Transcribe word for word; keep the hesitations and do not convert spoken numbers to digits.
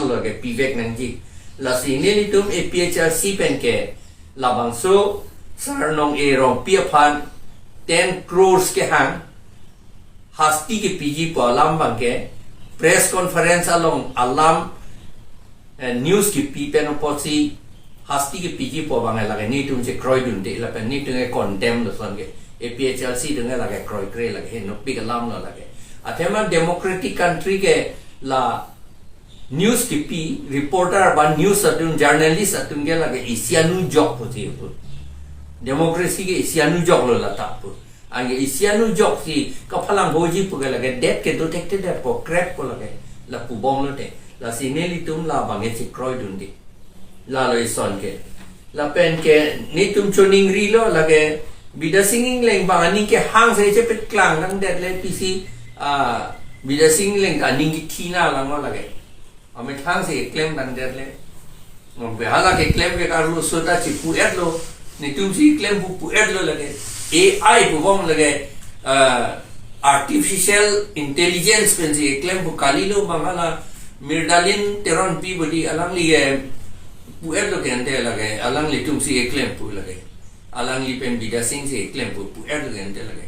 lake pivek nangji. Lasi nelitum A P H L C pen ke labangso Sar Nong-e Rongpi aphan ten crores kehang hasti kepiji pu alam abang ke press conference along alam, eh, news kepi pen apotsi hasti kepiji pu abang lake nelitum chekroidunde lapen nelitum ke condemn lo ason ke. A P H L C atum ke lake kroikre, lake henopik alam lo lake. Athema democratic country ke la news kepi reporter ba news atum, journalist atum ke lake isi anujok pusi pu. Democracy ke isi anujok lo la ta pu. Anke isi anujok si kaphalang hoji pu ke lake det ke do thekthedet pu krep ko lake la pubom lote. Lasi nelitum labang ke chekroidunde. Lalo ason ke. Lapen ke nelitum choningrilo lake Bidya Sing Engleng abang aning kehang si chepet klang nangdet le pisi, ah, Bidya Sing Engleng aning kethina lang lake. Amethang si keklem nangdet le. Ngompe hala keklem ke karlu sota si pu-et lo. Nelitum si klem pu pu-et lo lake. A I pubom lake, ah, artificial intelligence pensi keklem pu kalilo abang hala Miralyn Teronpi bodi alangli ke pu-et lo ke ante lake, alanglitum si keklem pu lake. Alangli pen Bidya Sing si keklem pu pu-et lo ke ante lake.